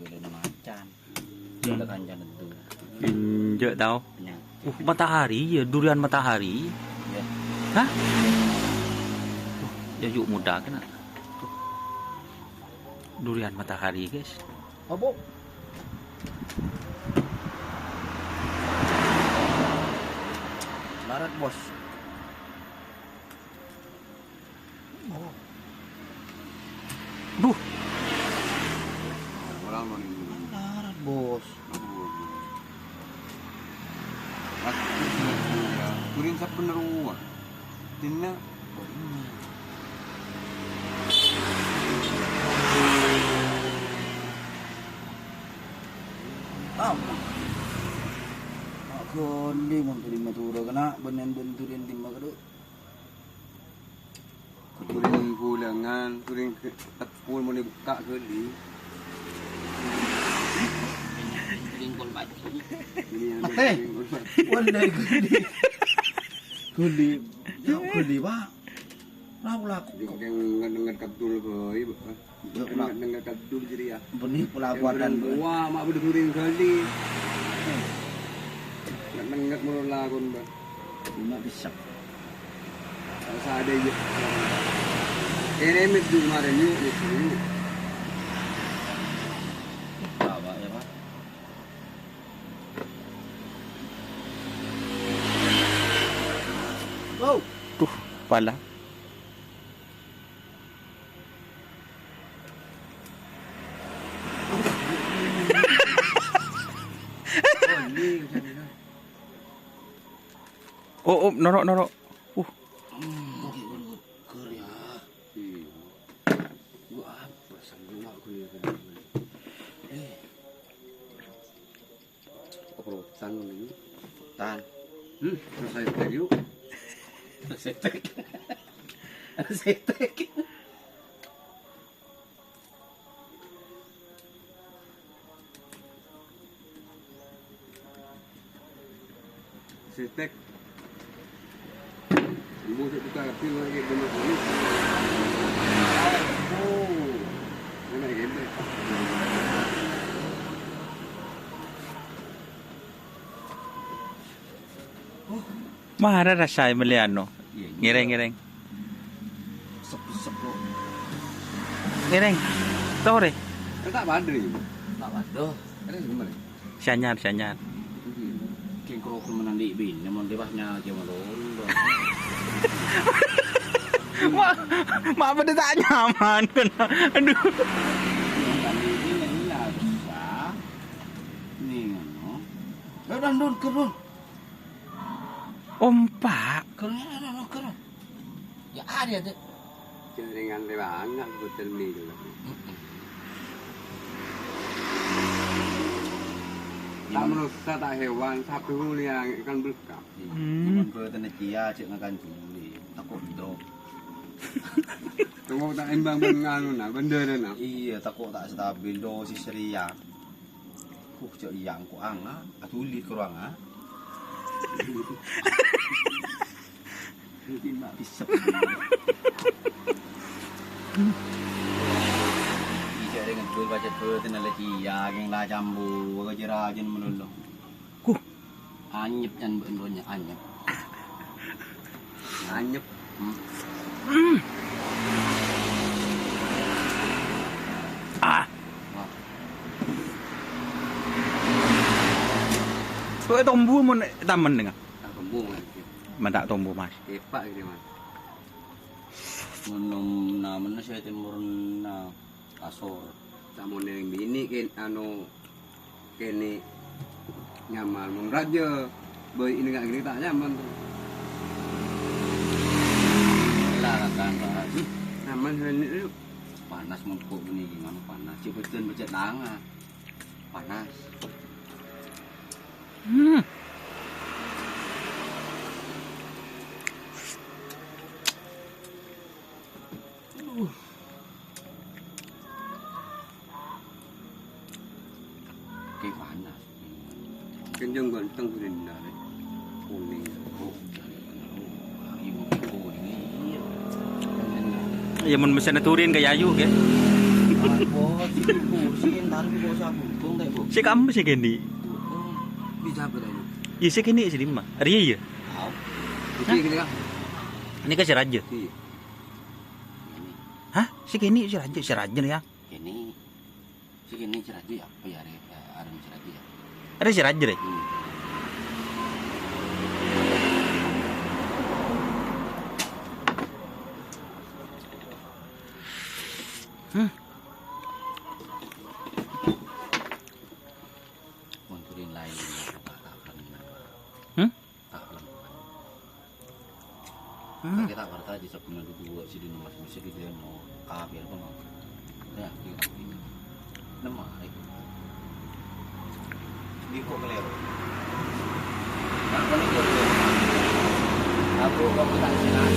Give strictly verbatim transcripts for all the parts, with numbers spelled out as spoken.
Durian macan. Hmm. Ada kancana tuh. Enjak tau. Nah. Uh, matahari ya, durian matahari. Ya. Hah? Uh, ya yuk muda kena. Tuh. Durian matahari, guys. Apa? Larat, Bos. Oh. Duh. Orang mau nih. Larat, Bos. Aku, aku, aku, ya. Kuring sabener uwa. Dinna. Apa? Pak Gondi, mon duli Madura kena, benen-benen durian dimma, kadu. Kuring bulangan, kuring ke, tepul, mon dibukka' gali. Kuring kol baju. Ini yang Eh. Kuring kol baju. Wallahi, Gondi. Gondi. Ya, Gondi, Pak. Laku-laku. Yo, yang ngenget-ngenget kabdul, boy. Yo, Ngenget-ngenget kabdul jadi ya. Benih pula Yang kuatan, bener boy. Wah, mak bener guring gali. Ngenget-ngenget mulu lakon, Bang. Cuma bisa. Kalau saya ada, yuk. Ini mit di kemarin, yuk, yuk, yuk. Bawa, ya, Pak. Wow. Tuh, pala. Oh, oh, norok, norok. Uh. Hmm, oke, oke, oke, ya. Iya. Gua apa, sambil nggak gue ya, kan? Eh. Keperotan ngono iki. Tan. Hmm, terus saya tag yuk. Setek. Setek. Setek. Ibu saya buka hati lagi, bener. Oh. Enak ya, Bang. Mara rasae mele ano. Iya, iya. Ngereng, ngereng. Sep-, sep, kok. Ngereng. Tore. Kan tak padha iki. Tak padha. Kan gimana? Sanyar, sanyar. Iya. Keng kroko menan di bini, mon di pas nyake malolo. Mak, mak pada tak nyaman kan. Aduh. Kan ini lah, susah. Nih, ngono. Ayo, Don, Don, ke, Don. Ompa'. Keren, keren, keren. Ya, ada, ada. Jaringan lewat anak, betul nih, gitu. Mm-mm. Tak manusia, tak hewan, sapi mulia, ikan beleka. Hmm. Cuman gue tanya kia, cek ngakan juli. Takut drop. Tunggu tak imbang ben nganu, nah, bener, nah. Iya, takut tak stabil, dosis seria. Kuh, cak iyang, kuh anga, atuli kurang, ah. Mungkin mak bisa. Bisa dengan dua baca dua, tenang lagi, ya, yang lah jambu, wajah rajin melulu. Kuh. Anyep can ba'en donya, anyep. Anyep. Hmm. Ah. Wah. Kok tombu mon tamen dengan? Tak tombu, Mas. Mantap tombu, Mas. Epak gitu, Mas. Menom namen saya timur na asor. Samo neng bini ken anu Kene nyaman. Mon raja, boy ini nggak gini tak nyaman tuh. Lah, kan, Pak. Hmm, nyaman ini, yuk. Panas mon kok gini gimana panas? Cek betul becek tangan. Panas. Hmm. Oke, panas. Kenjeng ganteng bener, kuning. Oh, iya, mon mesena turin ka Yayu, ke. Bos, sing kursi, entar bos aku, bong, teh, bos. Sè kaemma sè kènè'. Bisa apa tadi? Iyâ, sè kènè' sè dimma? Arèya, iyâ? Tahu. Hah? Ini gini, Kak. Ini kan sè rajâ. Iya. Ini. Hah? Sè kènè' sè rajâ, sè rajâ, ya? Kènè'. Sè kènè' sè rajâ, ya? Apa ya, arè, eh, arèna sè rajâ, ya? Arèya sè rajâ, rè? Hmm. Hmm. Montorin laèn, Pak, tak pernah. Hmm? Tak pernah. Hmm. Kakè ta' parcajâ sabellunna duduwâ' sè dinna' mas-, sè dinna' kafir apa mau? Ya, iya. Nemma, eh. Di kok kalèro. Aku kok tak jelas.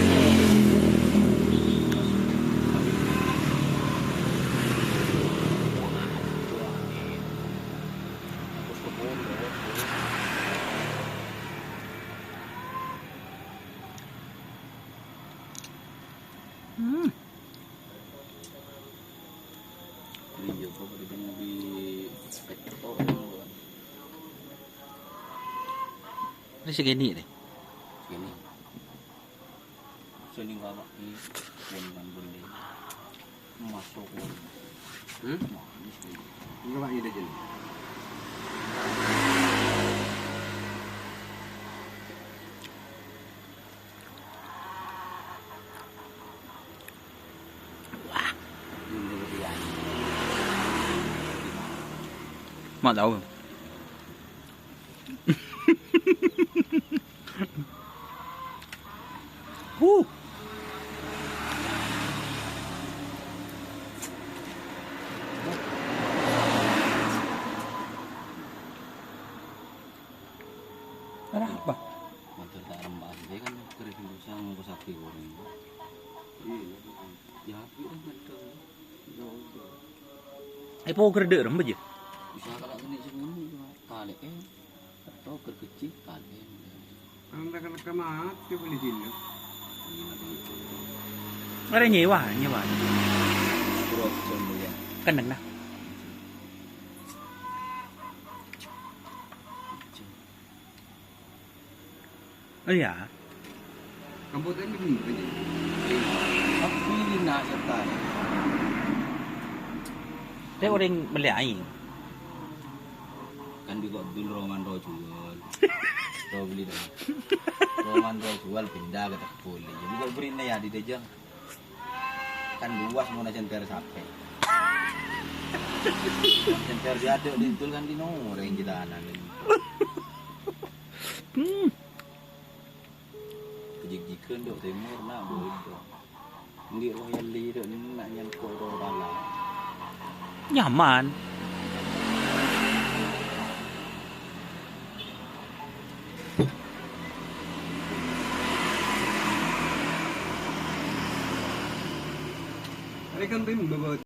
Hmm. Iya, kok di, di, ini segini nih. Segini. Sini kalau ini, pun kan boleh. Masuk. Hmm? Manis nih. Enggak, Pak, ini aja. Wah. Ma' tao. Huh. Arapa? Mator ta' rempa asli kan, kere sangko sapi goreng. Iya, iya. Ya, api kan ada. Ya, udah. Eh, poker dek rempa aja. Bisa kalau kena semua, kali, eh. Atau kerkeci, kali, eh. Kalau mereka, mereka mati, boleh sini. Iya, iya. Ada nyewa, nyewa. Bro, jam ya. Kan deng, nah. Iya. Kabupaten ini, ini. Tapi ini nak serta. Saya orang beli aing. Kan di kok dul roman ro jual. Ro beli dah. Roman ro jual pindah ke Tekbuli. Jadi kok beri ya di Dejang. Kan luas mau najan per sampai. Najan per diaduk di dul kan di nomor yang kita anak. Hmm. Kejik-jikan dok timur nak bodoh. Nggih roh yali dok nak nyangkut roh pala. Nyaman. Ini kan tim bebot.